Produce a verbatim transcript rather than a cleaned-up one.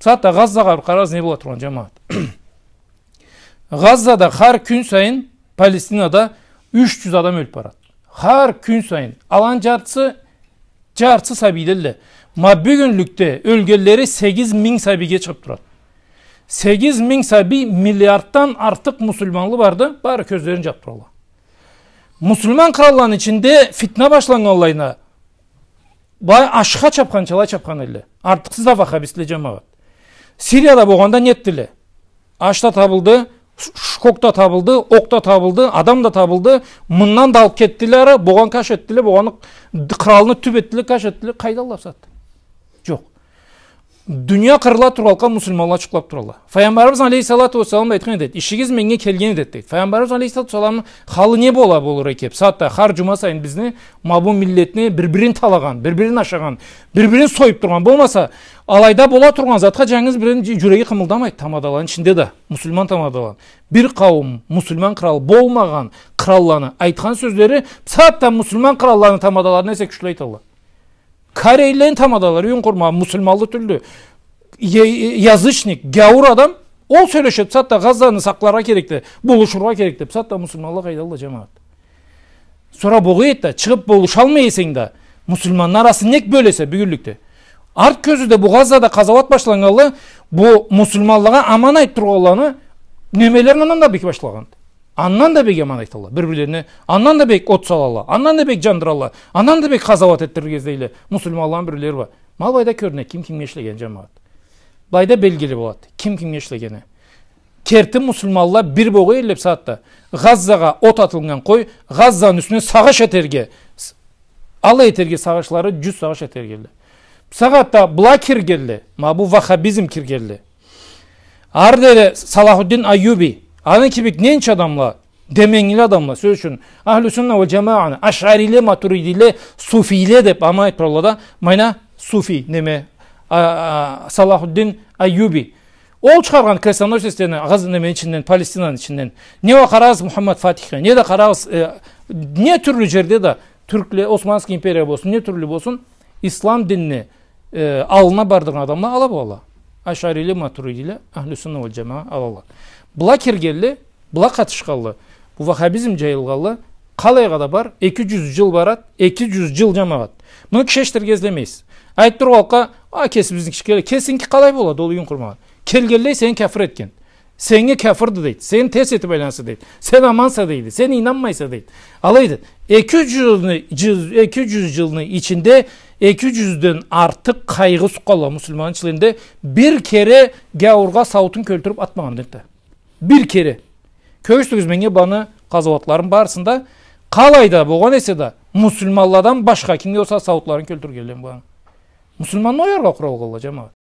Бусагъатда Газзагъа бир къарагъыз, не бола тургъан, джамагъат. Газзада хар кюн сайын Палестинада юч джюз адам ёлюб барады. Хар кюн сайын. Аланы джартысы, джартысы сабийледиле. Ма бюгюнлюкде ёлгенлери сегиз минг сабийге чыгъыб турады. Сегиз минг сабий, миллиарддан артыкъ муслиманлы барды, бары кёзлерин джабыб туралла. Муслиман къралланы ичинде фитна башланнганлайына, бай ашха чабханча алай чабхан эдиле. Артыкъсыз да ваххабистле, джамагъат. Сирияда болгъанда не этдиле? Аш да табылды, ш-, шкок да табылды, окъ да табылды, адам да табылды. Мындан да алыб кетдиле ары, болгъан каш этдиле, болгъанны д-, къралны тюб этдиле, каш этдиле. Къайдалла бусагъатда? Джокъ. Дуния къырыла тургъанлыкъгъа муслиманла ачыкълаб туралла. Файгъамбарыбыз алейхиссалату уассалам да айтхан эди, ишигиз меннге келген эди, дейди. Файгъамбарыбыз алейхиссалату уассалам халы не бола болур экен? Бусагъатда хар джума сайын бизни, ма бу миллетни бир-бирин талагъан, бир-бирин ашагъан, бир-бирин союб тургъан болмаса, алайда бола тургъан затха джангыз бирин джю-, джюреги къымылдамайды тамадаланы ичинде да, муслиман тамадаланы. Бир къауум муслиман кърал болмагъан къралланы айтхан сёзлери, бусагъатда муслиман къралланы тамадаларындан эсе кючлю айталла. Корейлени тамадалары, юйюн къурма, муслиманлы тюлдю. Е-, язычник, гяуур адам, ол сёлешеди, бусагъатда Газзаны сакъларгъа керекди, болушургъа керекди. Бусагъатда муслиманла къайдалла, джамагъат? Сора болгъа эди да, чыгъыб болушалмай эсенг да, муслиманны арасын нек бёлесе бюгюнлюкде? Арт кёзюуде бу Газзада къазауат башланнганлы, бу муслиманлагъа аман айтыб тургъанланы немелерин андан да бек башлагъанды. Андан да бек аман айталла бир-бирлерине, андан да бек от салалла, андан да бек джандыралла, андан да бек къазауат этдирирге излейле. Муслиманланы бирлери бар. Ма былайда кёрюне ким кимге ишлегени, джамагъат. Былайда белгили болады ким кимге ишлегени. Керти муслиманла бир болгъа эдиле бусагъатда. Газзагъа от атылгъан къой, Газзаны юсюне сагъыш этерге, с-, алай этерге сагъышлары, джюз сагъыш этерге эдиле. Бусагъатда была киргенле, ма бу ваххабизм киргенле. Ары дери Салахуддин Айюби, аны кибик ненча адамла, деменгили адамла, сёз ючюн, Ахлю Сунна уаль Джамааны, ашъариле, матуридиле, суфийле деб аман айтыб туралла да, майна суфи, неме, а, а, Салахуддин Айюби. Ол чыгъаргъан крестоносецлени Газ-, немени ичинден, Палестинаны ичинден. Не уа къарагъыз Мухаммад Фатихге, не да къарагъыз, э, не тюрлю джерде да, тюркле, Османский империя болсун, не тюрлю болсун, ислам динни, э, аллына бардыргъан адамла ала болалла. Ашъариле, матуридиле, Ахлю Сунна уаль Джамаа алалла. Была киргенле, была къатышханлы, бу ваххабизм джайылгъанлы, къалайгъа да бар, эки джюз джыл барад, эки джюз джыл, джамагъат. Муну киши эшитирге излемейсиз. Айтыб тургъанлыкъгъа, а, кесибизники киши келе, кесиники къалай болады, ол, юйюн къурмагъан. Келгенлей сени кафыр этген. Сеннге кафырды дейди. Сени терс этиб айланса дейди. Сен аманса дейди. Сен ийнанмайса дейди. Алайды. Эки джюз джылны, джюз, эки джюз джылны ичинде эки джюзден артыкъ къайгъы сукъгъанла муслиманны ичинде, бир кере гяуургъа сауутун кёлтюрюб атмагъан дейди. Бир кере. Кёргюзтюгюз меннге баны къазауатларын барысын да, къалайда болгъан эсе да, муслиманладан башха кимге болса сауутларын кёлтюргенле баны. Муслиманны ояргъа къуралгъанла, джамагъат.